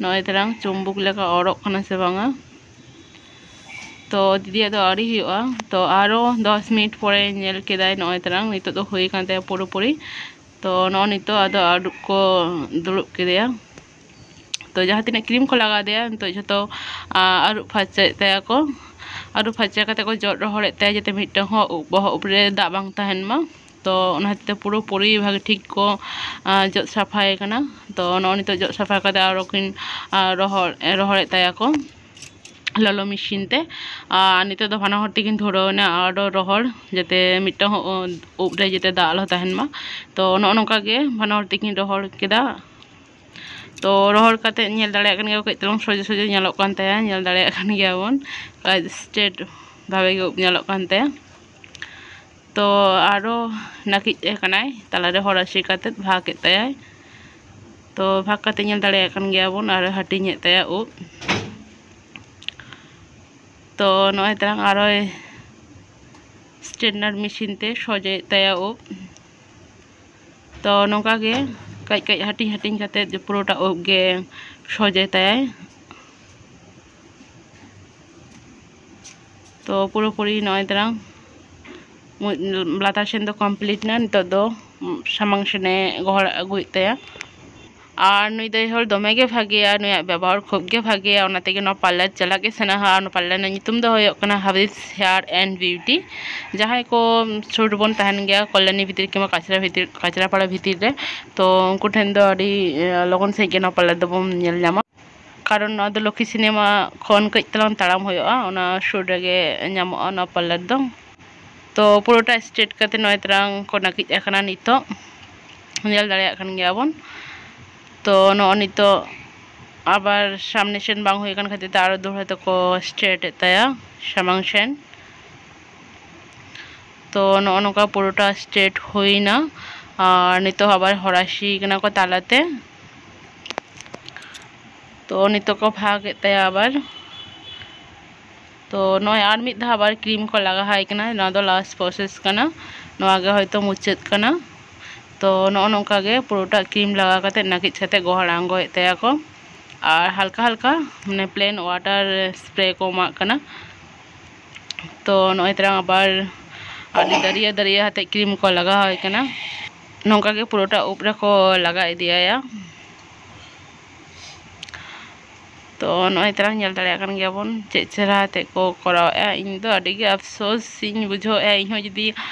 ᱱᱚᱜᱼᱚᱭ ᱛᱟᱨᱟᱝ ᱪᱩᱢᱵᱩᱠ ᱞᱮᱠᱟ ᱚᱨᱚᱜ ᱠᱟᱱᱟ ᱥᱮ ᱵᱟᱝᱟ᱾ ᱛᱚ ᱫᱤᱫᱤᱭᱟᱜ ᱫᱚ ᱟᱹᱣᱨᱤ ᱦᱩᱭᱩᱜᱼᱟ᱾ ᱛᱚ ᱟᱨᱚ ᱫᱚᱥ ᱢᱤᱱᱤᱴ ᱯᱚᱨᱮ ᱧᱮᱞ ᱠᱮᱫᱟᱭ, ᱱᱚᱜᱼᱚᱭ ᱛᱟᱨᱟᱝ ᱱᱤᱛᱚᱜ ᱫᱚ ᱦᱩᱭ ᱠᱟᱱ ᱛᱟᱭᱟ ᱯᱩᱨᱟᱹᱯᱩᱨᱤ᱾ ᱛᱚ ᱱᱚᱜᱼᱚᱭ ᱱᱤᱛᱚᱜ ᱟᱫᱚ ᱟᱹᱨᱩᱵ ᱠᱚ ᱫᱩᱲᱩᱵ ᱠᱮᱫᱮᱭᱟ᱾ ᱛᱚ ᱡᱟᱦᱟᱸ ᱛᱤᱱᱟᱹᱜ ᱠᱨᱤᱢ ᱠᱚ ᱞᱟᱜᱟᱣ ᱟᱫᱮᱭᱟ, ᱱᱤᱛᱚᱜ ᱡᱷᱚᱛᱚ ᱟᱹᱨᱩᱵ ᱯᱷᱟᱨᱪᱟᱭᱮᱫ ᱛᱟᱭᱟ ᱠᱚ᱾ ᱟᱹᱨᱩᱵ ᱯᱷᱟᱨᱪᱟ ᱠᱟᱛᱮ ᱠᱚ ᱡᱚᱫ ᱨᱚᱦᱚᱲᱮᱫ ᱛᱟᱭᱟ, ᱡᱟᱛᱮ ᱢᱤᱫᱴᱟᱝ ᱦᱚᱸ ᱩᱵ, ᱵᱚᱦᱚᱜ ᱩᱵ ᱨᱮ ᱫᱟᱜ ᱵᱟᱝ ᱛᱟᱦᱮᱱ ᱢᱟ᱾ ᱛᱚ ᱚᱱᱟ ᱦᱚᱛᱮᱡ ᱛᱮ ᱯᱩᱨᱟᱹᱯᱩᱨᱤ ᱵᱷᱟᱜᱮ ᱴᱷᱤᱠ ᱠᱚ ᱡᱚᱫ ᱥᱟᱯᱷᱟᱭᱮ ᱠᱟᱱᱟ᱾ ᱛᱚ ᱱᱚᱜᱼᱚᱭ ᱱᱤᱛᱚᱜ ᱡᱚᱫ ᱥᱟᱯᱷᱟ ᱠᱟᱛᱮ ᱟᱨᱚ ᱠᱤᱱ ᱨᱚᱦᱚᱲ, ᱨᱚᱦᱚᱲᱮᱫ ᱛᱟᱭᱟ ᱠᱚ ᱞᱚᱞᱚ ᱢᱮᱥᱤᱱ ᱛᱮ᱾ ᱟᱨ ᱱᱤᱛᱚᱜ ᱫᱚ ᱵᱟᱱᱟ ᱦᱚᱲ ᱛᱮᱠᱤᱱ ᱫᱷᱩᱨᱟᱹᱣ ᱮᱱᱟ ᱟᱨᱚ ᱨᱚᱦᱚᱲ, ᱡᱟᱛᱮ ᱢᱤᱫᱴᱟᱝ ᱦᱚᱸ ᱩᱵ ᱨᱮ ᱡᱟᱛᱮ ᱫᱟᱜ ᱟᱞᱚ ᱛᱟᱦᱮᱱ ᱢᱟ᱾ ᱛᱚ ᱱᱚᱜᱼᱚ ᱱᱚᱝᱠᱟ ᱜᱮ ᱵᱟᱱᱟ ᱦᱚᱲ ᱛᱮᱠᱤᱱ ᱨᱚᱦᱚᱲ ᱠᱮᱫᱟ᱾ ᱛᱚ ᱨᱚᱦᱚᱲ ᱠᱟᱛᱮ ᱧᱮᱞ ᱫᱟᱲᱮᱭᱟᱜ ᱠᱟᱱ ᱜᱮᱭᱟ, ᱠᱟᱹᱡ ᱛᱟᱞᱟᱝ ᱥᱚᱡᱷᱮ ᱥᱚᱡᱷᱮ ᱧᱮᱞᱚᱜ ᱠᱟᱱ ᱛᱟᱭᱟ, ᱧᱮᱞ ᱫᱟᱲᱮᱭᱟᱜ ᱠᱟᱱ ᱜᱮᱭᱟ ᱵᱚᱱ, ᱠᱟᱹᱡ ᱥᱴᱨᱮᱴ ᱵᱷᱟᱵᱮ ᱜᱮ ᱩᱵ ᱧᱮᱞᱚᱜ ᱠᱟᱱ ᱛᱟᱭᱟ᱾ ᱛᱚ ᱟᱨᱚ ᱱᱟᱹᱠᱤᱡ ᱮ ᱠᱟᱱᱟᱭ, ᱛᱟᱞᱟᱨᱮ ᱦᱚᱨᱟᱥᱤ ᱠᱟᱛᱮᱫ ᱵᱷᱟᱜᱽ ᱮᱫ ᱛᱟᱭᱟᱭ᱾ ᱛᱚ ᱵᱷᱟᱜᱽ ᱠᱟᱛᱮᱫ ᱧᱮᱞ ᱫᱟᱲᱮᱭᱟᱜ ᱠᱟᱱ ᱜᱮᱭᱟ ᱵᱚᱱ, ᱟᱨᱚ ᱦᱟᱹᱴᱤᱧᱮᱫ ᱛᱟᱭᱟ ᱩᱵ᱾ ᱛᱚ ᱱᱚᱜᱼᱚᱭ ᱛᱟᱨᱟᱝ ᱟᱨᱚᱭ ᱥᱴᱮᱱᱰᱟᱨ ᱢᱮᱥᱤᱱ ᱛᱮ ᱥᱚᱡᱮᱭᱮᱫ ᱛᱟᱭᱟ ᱩᱵ᱾ ᱛᱚ ᱱᱚᱝᱠᱟ ᱜᱮ ᱠᱟᱹᱡ ᱠᱟᱹᱡ ᱦᱟᱹᱴᱤᱧ ᱦᱟᱹᱴᱤᱧ ᱠᱟᱛᱮᱫ ᱯᱩᱨᱟᱹᱴᱟ ᱩᱵ ᱜᱮ ᱥᱚᱡᱮ ᱛᱟᱭᱟᱭ᱾ ᱛᱚ ᱯᱩᱨᱟᱹᱯᱩᱨᱤ ᱱᱚᱜᱼᱚᱭ ᱛᱟᱨᱟᱝ ᱢᱩ-, ᱞᱟᱛᱟᱨ ᱥᱮᱱ ᱫᱚ ᱠᱚᱢᱯᱞᱤᱴ ᱮᱱᱟ᱾ ᱱᱤᱛᱚᱜ ᱫᱚ ᱥᱟᱢᱟᱝ ᱥᱮᱱᱮ ᱜᱚᱦᱚᱲ ᱟᱹᱜᱩᱭᱮᱫ ᱛᱟᱭᱟ᱾ ᱟᱨ ᱱᱩᱭ ᱫᱟᱹᱭ ᱦᱚᱲ ᱫᱚᱢᱮ ᱜᱮ ᱵᱷᱟᱜᱮᱭᱟ, ᱱᱩᱭᱟᱜ ᱵᱮᱵᱚᱦᱟᱨ ᱠᱷᱩᱵ ᱜᱮ ᱵᱷᱟᱜᱮᱭᱟ, ᱚᱱᱟ ᱛᱮᱜᱮ ᱱᱚᱣᱟ ᱯᱟᱨᱞᱟᱨ ᱪᱟᱞᱟᱜ ᱜᱮ ᱥᱟᱱᱟᱣᱟ᱾ ᱚᱱᱟ ᱯᱟᱨᱞᱟᱨ ᱨᱮᱱᱟᱜ ᱧᱩᱛᱩᱢ ᱫᱚ ᱦᱩᱭᱩᱜ ᱠᱟᱱᱟ ᱦᱟᱵᱤᱵᱥ ᱦᱮᱭᱟᱨ ᱮᱱᱰ ᱵᱤᱭᱩᱴᱤ᱾ ᱡᱟᱦᱟᱸᱭ ᱠᱚ ᱥᱩᱨ ᱨᱮᱵᱚᱱ ᱛᱟᱦᱮᱱ ᱜᱮᱭᱟ ᱠᱚᱞᱭᱟᱱᱤ ᱵᱷᱤᱛᱤᱨ ᱠᱤᱝᱵᱟ ᱠᱟᱪᱨᱟ ᱵᱷᱤᱛᱤᱨ, ᱠᱟᱪᱨᱟᱯᱟᱲᱟ ᱵᱷᱤᱛᱤᱨ ᱨᱮ, ᱛᱚ ᱩᱱᱠᱩ ᱴᱷᱮᱱ ᱫᱚ ᱟᱹᱰᱤ, ᱮ, ᱞᱚᱜᱚᱱ ᱥᱟᱺᱦᱤᱡ ᱜᱮ ᱱᱚᱣᱟ ᱯᱟᱨᱞᱟᱨ ᱫᱚᱵᱚᱱ ᱧᱮᱞ ᱧᱟᱢᱟ, ᱠᱟᱨᱚᱱ ᱱᱚᱣᱟ ᱫᱚ ᱞᱚᱠᱠᱷᱤ ᱥᱤᱱᱮᱢᱟ ᱠᱷᱚᱱ ᱠᱟᱹᱡ ᱛᱟᱞᱟᱝ ᱛᱟᱲᱟᱢ ᱦᱩᱭᱩᱜᱼᱟ, ᱚᱱᱟ ᱥᱩᱨ ᱨᱮᱜᱮ ᱧᱟᱢᱚᱜᱼᱟ ᱱᱚᱣᱟ ᱯᱟᱨᱞᱟᱨ ᱫᱚ᱾ ᱛᱚ ᱯᱩᱨᱟᱹᱴᱟ ᱥᱴᱨᱮᱴ ᱠᱟᱛᱮ ᱱᱚᱜᱼᱚᱭ ᱛᱟᱨᱟᱝ ᱠᱚ ᱱᱟᱹᱠᱤᱡ ᱟᱠᱟᱱᱟ ᱱᱤᱛᱚᱜ, ᱧᱮᱞ ᱫᱟᱲᱮᱭᱟᱜ ᱠᱟᱱ ᱜᱮᱭᱟ ᱵᱚᱱ᱾ ᱛᱚ ᱱᱚᱜᱼᱚ ᱱᱤᱛᱚᱜ ᱟᱵᱟᱨ ᱥᱟᱢᱱᱮ ᱥᱮᱱ ᱵᱟᱝ ᱦᱩᱭ ᱟᱠᱟᱱ ᱠᱷᱟᱹᱛᱤᱨ ᱛᱮ ᱟᱨᱚ ᱫᱚᱦᱲᱟ ᱛᱮᱠᱚ ᱥᱴᱨᱮᱴ ᱮᱫ ᱛᱟᱭᱟ ᱥᱟᱢᱟᱝ ᱥᱮᱱ᱾ ᱛᱚ ᱱᱚᱜᱼᱚ ᱱᱚᱝᱠᱟ ᱯᱩᱨᱟᱹᱴᱟ ᱥᱴᱨᱮᱴ ᱦᱩᱭᱱᱟ᱾ ᱟᱨ ᱱᱤᱛᱚᱜ ᱟᱵᱟᱨ ᱦᱚᱨᱟᱥᱤ ᱠᱟᱱᱟ ᱠᱚ ᱛᱟᱞᱟᱛᱮ᱾ ᱛᱚ ᱱᱤᱛᱚᱜ ᱠᱚ ᱵᱷᱟᱜᱽ ᱮᱫ ᱛᱟᱭᱟ ᱟᱵᱟᱨ᱾ ᱛᱚ ᱱᱚᱜᱼᱚᱭ ᱟᱨ ᱢᱤᱫ ᱫᱷᱟᱣ ᱟᱵᱟᱨ ᱠᱨᱤᱢ ᱠᱚ ᱞᱟᱜᱟᱣ ᱟᱭ ᱠᱟᱱᱟ᱾ ᱱᱚᱣᱟ ᱫᱚ ᱞᱟᱥᱴ ᱯᱨᱚᱥᱮᱥ ᱠᱟᱱᱟ, ᱱᱚᱣᱟ ᱜᱮ ᱦᱚᱭᱛᱳ ᱢᱩᱪᱟᱹᱫ ᱠᱟᱱᱟ᱾ ᱛᱚ ᱱᱚᱜᱼᱚ ᱱᱚᱝᱠᱟ ᱜᱮ ᱯᱩᱨᱟᱹᱴᱟ ᱠᱨᱤᱢ ᱞᱟᱜᱟᱣ ᱠᱟᱛᱮ ᱱᱟᱹᱠᱤᱡ ᱠᱟᱛᱮ ᱜᱚᱦᱚᱲ ᱟᱬᱜᱚᱭᱮᱫ ᱛᱟᱭᱟ ᱠᱚ᱾ ᱟᱨ ᱦᱟᱞᱠᱟ ᱦᱟᱞᱠᱟ ᱢᱟᱱᱮ ᱯᱞᱮᱱ ᱣᱟᱴᱟᱨ ᱥᱯᱨᱮ ᱠᱚ ᱮᱢᱟᱜ ᱠᱟᱱᱟ᱾ ᱛᱚ ᱱᱚᱜᱼᱚᱭ ᱛᱟᱨᱟᱝ ᱟᱵᱟᱨ ᱟᱹᱰᱤ ᱫᱟᱹᱨᱭᱟᱹ ᱫᱟᱹᱨᱭᱟᱹ ᱟᱛᱮ ᱠᱨᱤᱢ ᱠᱚ ᱞᱟᱜᱟᱣ ᱟᱭ ᱠᱟᱱᱟ᱾ ᱱᱚᱝᱠᱟ ᱜᱮ ᱯᱩᱨᱟᱹᱴᱟ ᱩᱵ ᱨᱮᱠᱚ ᱞᱟᱜᱟᱣ ᱤᱫᱤᱭᱟᱭᱟ᱾ ᱛᱚ ᱱᱚᱜᱼᱚᱭ ᱛᱟᱨᱟᱝ ᱧᱮᱞ ᱫᱟᱲᱮᱭᱟᱜ ᱠᱟᱱ ᱜᱮᱭᱟ ᱵᱚᱱ ᱪᱮᱫ ᱪᱮᱦᱨᱟ ᱟᱛᱮ ᱠᱚ ᱠᱚᱨᱟᱣᱮᱫᱼᱟ᱾ ᱤᱧ ᱫᱚ ᱟᱹᱰᱤ ᱜᱮ ᱟᱯᱥᱳᱥ ᱤᱧ ᱵᱩᱡᱷᱟᱹᱣᱮᱫᱼᱟ, ᱤᱧᱦᱚᱸ ᱡᱩᱫᱤ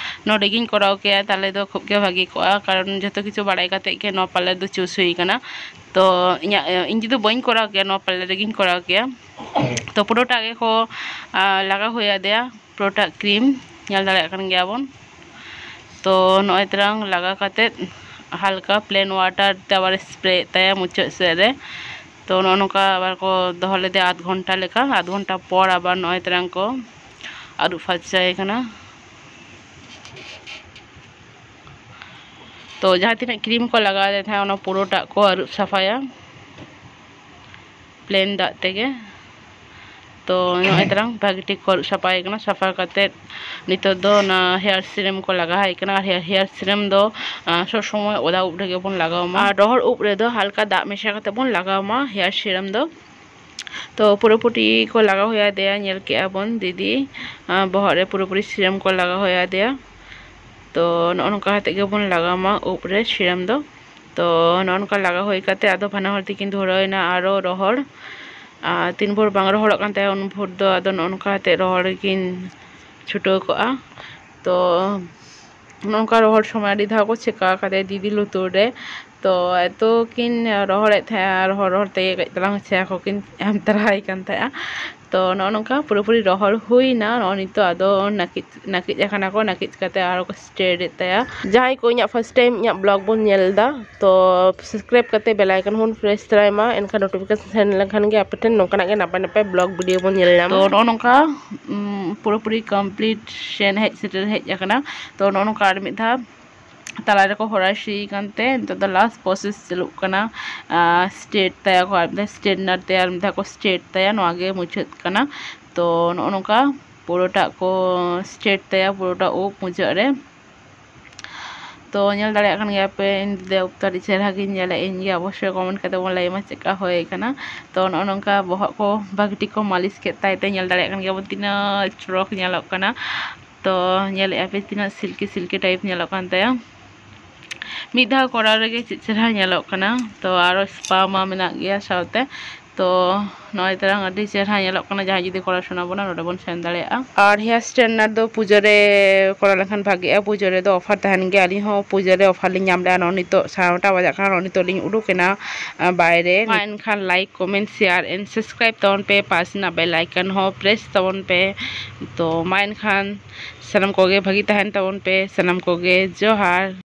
ᱱᱚᱰᱮ ᱜᱤᱧ ᱠᱚᱨᱟᱣ ᱠᱮᱭᱟ ᱛᱟᱦᱚᱞᱮ ᱫᱚ ᱠᱷᱩᱵ ᱜᱮ ᱵᱷᱟᱹᱜᱤ ᱠᱚᱜᱼᱟ, ᱠᱟᱨᱚᱱ ᱡᱚᱛᱚ ᱠᱤᱪᱷᱩ ᱵᱟᱲᱟᱭ ᱠᱟᱛᱮ ᱜᱮ ᱱᱚᱣᱟ ᱯᱟᱨᱞᱟᱨ ᱫᱚ ᱪᱩᱡᱽ ᱦᱩᱭ ᱠᱟᱱᱟ᱾ ᱛᱚ ᱤᱧᱟᱹᱜ, ᱤᱧ ᱡᱩᱫᱤ ᱵᱟᱹᱧ ᱠᱚᱨᱟᱣ ᱠᱮᱭᱟ, ᱱᱚᱣᱟ ᱯᱟᱨᱞᱟᱨ ᱨᱮᱜᱤᱧ ᱠᱚᱨᱟᱣ ᱠᱮᱭᱟ, ᱛᱚ ᱯᱩᱨᱟᱹᱴᱟ ᱜᱮᱠᱚ, ᱟ, ᱞᱟᱜᱟᱣ ᱦᱩᱭ ᱟᱫᱮᱭᱟ ᱯᱩᱨᱟᱹᱴᱟ ᱠᱨᱤᱢ, ᱧᱮᱞ ᱫᱟᱲᱮᱭᱟᱜ ᱠᱟᱱ ᱜᱮᱭᱟ ᱵᱚᱱ᱾ ᱛᱚ ᱱᱚᱜᱼᱚᱭ ᱛᱟᱨᱟᱝ ᱞᱟᱜᱟᱣ ᱠᱟᱛᱮᱫ ᱦᱟᱞᱠᱟ ᱯᱞᱮᱱ ᱣᱟᱴᱟᱨ ᱛᱮ ᱟᱵᱟᱨ ᱥᱯᱨᱮᱭᱮᱫ ᱛᱟᱭᱟ ᱢᱩᱪᱟᱹᱫ ᱥᱮᱫ ᱨᱮ᱾ ᱛᱚ ᱱᱚᱜᱼᱚ ᱱᱚᱝᱠᱟ ᱟᱵᱟᱨ ᱠᱚ ᱫᱚᱦᱚ ᱞᱮᱫᱮᱭᱟ ᱟᱫᱷ ᱜᱷᱚᱱᱴᱟ ᱞᱮᱠᱟ᱾ ᱟᱫᱷ ᱜᱷᱚᱱᱴᱟ ᱯᱚᱨ ᱟᱵᱟᱨ ᱱᱚᱜᱼᱚᱭ ᱛᱟᱨᱟᱝ ᱠᱚ ᱟᱹᱨᱩᱵ ᱯᱷᱟᱨᱪᱟᱭᱮ ᱠᱟᱱᱟ᱾ ᱛᱚ ᱡᱟᱦᱟᱸ ᱛᱤᱱᱟᱹᱜ ᱠᱨᱤᱢ ᱠᱚ ᱞᱟᱜᱟᱣ ᱞᱮᱫ ᱛᱟᱦᱮᱸᱫ, ᱚᱱᱟ ᱯᱩᱨᱟᱹᱴᱟᱜ ᱠᱚ ᱟᱹᱨᱩᱵ ᱥᱟᱯᱷᱟᱭᱟ ᱯᱞᱮᱱ ᱫᱟᱜ ᱛᱮᱜᱮ᱾ ᱛᱚ ᱱᱚᱜᱼᱚᱭ ᱛᱟᱨᱟᱝ ᱵᱷᱟᱜᱤ ᱴᱷᱤᱠ ᱠᱚ ᱟᱹᱨᱩᱵ ᱥᱟᱯᱷᱟᱭ ᱠᱟᱱᱟ᱾ ᱥᱟᱯᱷᱟ ᱠᱟᱛᱮᱫ ᱱᱤᱛᱚᱜ ᱫᱚ ᱚᱱᱟ ᱦᱮᱭᱟᱨ ᱥᱤᱨᱟᱢ ᱠᱚ ᱞᱟᱜᱟᱣ ᱟᱭ ᱠᱟᱱᱟ᱾ ᱟᱨ ᱦᱮᱭᱟᱨ ᱥᱤᱨᱟᱢ ᱫᱚ ᱥᱚᱵ ᱥᱚᱢᱚᱭ ᱚᱫᱟ ᱩᱵ ᱨᱮᱜᱮ ᱵᱚᱱ ᱞᱟᱜᱟᱣ ᱢᱟ᱾ ᱟᱨ ᱨᱚᱦᱚᱲ ᱩᱵ ᱨᱮᱫᱚ ᱦᱟᱞᱠᱟ ᱫᱟᱜ ᱢᱮᱥᱟ ᱠᱟᱛᱮ ᱵᱚᱱ ᱞᱟᱜᱟᱣ ᱢᱟ ᱦᱮᱭᱟᱨ ᱥᱤᱨᱟᱢ ᱫᱚ᱾ ᱛᱚ ᱯᱩᱨᱟᱹᱯᱩᱨᱤ ᱠᱚ ᱞᱟᱜᱟᱣ ᱦᱩᱭ ᱟᱫᱮᱭᱟ, ᱧᱮᱞ ᱠᱮᱜᱼᱟ ᱵᱚᱱ ᱫᱤᱫᱤ ᱵᱚᱦᱚᱜ ᱨᱮ ᱯᱩᱨᱟᱹᱯᱩᱨᱤ ᱥᱤᱨᱟᱢ ᱠᱚ ᱞᱟᱜᱟᱣ ᱦᱩᱭ ᱟᱫᱮᱭᱟ᱾ ᱛᱚ ᱱᱚᱜᱼᱚ ᱱᱚᱝᱠᱟ ᱠᱟᱛᱮ ᱜᱮᱵᱚᱱ ᱞᱟᱜᱟᱣ ᱢᱟ ᱩᱵ ᱨᱮ ᱥᱤᱨᱟᱢ ᱫᱚ᱾ ᱛᱚ ᱱᱚᱜᱼᱚ ᱱᱚᱝᱠᱟ ᱞᱟᱜᱟᱣ ᱦᱩᱭ ᱠᱟᱛᱮ ᱟᱫᱚ ᱵᱟᱱᱟ ᱦᱚᱲ ᱛᱮᱠᱤᱱ ᱫᱷᱩᱨᱟᱹᱣ ᱮᱱᱟ ᱟᱨᱚ ᱨᱚᱦᱚᱲ᱾ ᱟᱨ ᱛᱤᱱ ᱵᱷᱳᱨ ᱵᱟᱝ ᱨᱚᱦᱚᱲᱚᱜ ᱠᱟᱱ ᱛᱟᱭᱟ, ᱩᱱ ᱵᱷᱳᱨ ᱫᱚ ᱟᱫᱚ ᱱᱚᱜᱼᱚ ᱱᱚᱝᱠᱟ ᱠᱟᱛᱮ ᱨᱚᱦᱚᱲ ᱠᱤᱱ ᱪᱷᱩᱴᱟᱹᱣ ᱠᱚᱜᱼᱟ᱾ ᱛᱚ ᱱᱚᱜᱼᱚ ᱱᱚᱝᱠᱟ ᱨᱚᱦᱚᱲ ᱥᱚᱢᱚᱭ ᱟᱹᱰᱤ ᱫᱷᱟᱣ ᱠᱚ ᱪᱷᱮᱠᱟ ᱠᱟᱫᱮᱭᱟ ᱫᱤᱫᱤ ᱞᱩᱛᱩᱨ ᱨᱮ᱾ ᱛᱚ ᱮᱛᱚ ᱠᱤᱱ ᱨᱚᱦᱚᱲᱮᱫ ᱛᱟᱦᱮᱸᱜᱼᱟ, ᱨᱚᱦᱚᱲ ᱨᱚᱦᱚᱲ ᱛᱮᱜᱮ ᱠᱟᱹᱡ ᱛᱟᱞᱟᱝ ᱪᱷᱮᱠᱟ ᱠᱚᱠᱤᱱ ᱮᱢ ᱛᱟᱨᱟᱭ ᱠᱟᱱ ᱛᱟᱦᱮᱸᱜᱼᱟ᱾ ᱛᱚ ᱱᱚᱜᱼᱚ ᱱᱚᱝᱠᱟ ᱯᱩᱨᱟᱹᱯᱩᱨᱤ ᱨᱚᱦᱚᱲ ᱦᱩᱭᱱᱟ᱾ ᱱᱚᱜᱼᱚ ᱱᱤᱛᱚᱜ ᱟᱫᱚ ᱱᱟᱹᱠᱤᱡ ᱱᱟᱹᱠᱤᱡ ᱟᱠᱟᱱᱟ ᱠᱚ, ᱱᱟᱹᱠᱤᱡ ᱠᱟᱛᱮ ᱟᱨᱚ ᱠᱚ ᱥᱴᱨᱮᱴ ᱮᱫ ᱛᱟᱭᱟ᱾ ᱡᱟᱦᱟᱸᱭ ᱠᱚ ᱤᱧᱟᱹᱜ first time ᱤᱧᱟᱹᱜ vlog ᱵᱚᱱ ᱧᱮᱞ ᱮᱫᱟ, ᱛᱚ subscribe ᱠᱟᱛᱮ bell icon ᱵᱚᱱ press ᱛᱚᱨᱟᱭ ᱢᱟ, ᱮᱱᱠᱷᱟᱱ notification ᱥᱮᱱ ᱞᱮᱱᱠᱷᱟᱱ ᱜᱮ ᱟᱯᱮ ᱴᱷᱮᱱ ᱱᱚᱝᱠᱟᱱᱟᱜ ᱜᱮ ᱱᱟᱯᱟᱭ ᱱᱟᱯᱟᱭ vlog video ᱵᱚᱱ ᱧᱮᱞ ᱧᱟᱢᱟ᱾ ᱛᱚ ᱱᱚᱜᱼᱚ ᱱᱚᱝᱠᱟ, ᱩᱢ, ᱯᱩᱨᱟᱹᱯᱩᱨᱤ complete ᱥᱮᱱ ᱦᱮᱡ ᱥᱮᱴᱮᱨ ᱦᱮᱡ ᱟᱠᱟᱱᱟ᱾ ᱛᱚ ᱱᱚᱜᱼᱚ ᱱᱚᱝᱠᱟ ᱟᱨ ᱢᱤᱫ ᱫᱷᱟᱣ ᱛᱟᱞᱟ ᱨᱮᱠᱚ ᱦᱚᱨᱟᱭ ᱥᱤ ᱠᱟᱱᱛᱮ ᱱᱤᱛᱚᱜ ᱫᱚ last process ᱪᱟᱹᱞᱩᱜ ᱠᱟᱱᱟ᱾ ᱟᱨ ᱥᱴᱨᱮᱴ ᱛᱟᱭᱟ ᱠᱚ, ᱟᱨ ᱢᱤᱫ ᱫᱷᱟᱣ ᱥᱴᱨᱮᱴᱱᱟᱨ ᱛᱮ ᱟᱨ ᱢᱤᱫ ᱫᱷᱟᱣ ᱠᱚ ᱥᱴᱨᱮᱴ ᱛᱟᱭᱟ᱾ ᱱᱚᱣᱟ ᱜᱮ ᱢᱩᱪᱟᱹᱫ ᱠᱟᱱᱟ᱾ ᱛᱚ ᱱᱚᱜᱼᱚ ᱱᱚᱝᱠᱟ ᱯᱩᱨᱟᱹᱴᱟᱜ ᱠᱚ ᱥᱴᱨᱮᱴ ᱛᱟᱭᱟ, ᱯᱩᱨᱟᱹᱴᱟᱜ ᱩᱵ ᱢᱩᱪᱟᱹᱫ ᱨᱮ᱾ ᱛᱚ ᱧᱮᱞ ᱫᱟᱲᱮᱭᱟᱜ ᱠᱟᱱ ᱜᱮᱭᱟ ᱯᱮ, ᱤᱧ ᱫᱤᱫᱤ ᱩᱵ ᱫᱚ ᱟᱹᱰᱤ ᱪᱮᱦᱨᱟ ᱜᱤᱧ ᱧᱮᱞᱮᱫ ᱤᱧ ᱜᱮᱭᱟ᱾ ᱚᱵᱚᱥᱥᱳᱭ comment ᱠᱟᱛᱮ ᱵᱚᱱ ᱞᱟᱹᱭ ᱢᱟ ᱪᱮᱫᱠᱟ ᱦᱩᱭ ᱠᱟᱱᱟ᱾ ᱛᱚ ᱱᱚᱜᱼᱚ ᱱᱚᱝᱠᱟ ᱵᱚᱦᱚᱜ ᱠᱚ ᱵᱷᱟᱹᱜᱤ ᱴᱷᱤᱠ ᱠᱚ ᱢᱟᱹᱞᱤᱥ ᱠᱮᱫ ᱛᱟᱭ ᱛᱮ ᱧᱮᱞ ᱫᱟᱲᱮᱭᱟᱜ ᱠᱟᱱ ᱜᱮᱭᱟ ᱵᱚᱱ ᱛᱤᱱᱟᱹᱜ ᱪᱚᱨᱚᱠ ᱧᱮᱞᱚᱜ ᱠᱟᱱᱟ᱾ ᱛᱚ ᱧᱮᱞᱮᱫᱼᱟ ᱯᱮ ᱛᱤᱱᱟᱹᱜ silky silky type ᱧᱮᱞᱚᱜ ᱠᱟᱱ ᱛᱟᱭᱟ᱾ ᱢᱤᱫ ᱫᱷᱟᱣ ᱠᱚᱨᱟᱣ ᱨᱮᱜᱮ ᱪᱮᱫ ᱪᱮᱦᱨᱟ ᱧᱮᱞᱚᱜ ᱠᱟᱱᱟ᱾ ᱛᱚ ᱟᱨᱚ spa ᱢᱟ ᱢᱮᱱᱟᱜ ᱜᱮᱭᱟ ᱥᱟᱶᱛᱮ᱾ ᱛᱚ ᱱᱚᱜᱼᱚᱭ ᱛᱟᱨᱟᱝ ᱟᱹᱰᱤ ᱪᱮᱦᱨᱟ ᱧᱮᱞᱚᱜ ᱠᱟᱱᱟ᱾ ᱡᱟᱦᱟᱸᱭ ᱡᱩᱫᱤ ᱠᱚᱨᱟᱣ ᱥᱟᱱᱟ ᱵᱚᱱᱟ, ᱱᱚᱰᱮ ᱵᱚᱱ ᱥᱮᱱ ᱫᱟᱲᱮᱭᱟᱜᱼᱟ᱾ ᱟᱨ hair straightener ᱫᱚ ᱯᱩᱡᱟᱹ ᱨᱮ ᱠᱚᱨᱟᱣ ᱞᱮᱱᱠᱷᱟᱱ ᱵᱷᱟᱜᱤᱜᱼᱟ᱾ ᱯᱩᱡᱟᱹ ᱨᱮᱫᱚ offer ᱛᱟᱦᱮᱱ ᱜᱮᱭᱟ᱾ ᱟᱹᱞᱤᱧ ᱦᱚᱸ ᱯᱩᱡᱟᱹ ᱨᱮ offer ᱞᱤᱧ ᱧᱟᱢ ᱞᱮᱜᱼᱟ᱾ ᱱᱚᱜᱼᱚᱭ ᱱᱤᱛᱚᱜ ᱥᱟᱲᱮ ᱱᱚᱴᱟ ᱵᱟᱡᱟᱜ ᱠᱟᱱᱟ, ᱱᱚᱜᱼᱚᱭ ᱱᱤᱛᱚᱜ ᱞᱤᱧ ᱩᱰᱩᱠ ᱮᱱᱟ, ᱟᱸ, ᱵᱟᱭᱨᱮ᱾ ᱢᱟ ᱮᱱᱠᱷᱟᱱ like, comment, share and subscribe ᱛᱟᱵᱚᱱ ᱯᱮ, ᱯᱟᱥ ᱨᱮᱱᱟᱜ bell icon ᱦᱚᱸ press ᱛᱟᱵᱚᱱ ᱯᱮ᱾ ᱛᱚ ᱢᱟ ᱮᱱᱠᱷᱟᱱ ᱥᱟᱱᱟᱢ ᱠᱚᱜᱮ ᱵᱷᱟᱹᱜᱤ ᱛᱟᱦᱮᱱ ᱛᱟᱵᱚᱱ ᱯᱮ᱾ ᱥᱟᱱᱟᱢ ᱠᱚᱜᱮ ᱡᱚᱦᱟᱨ᱾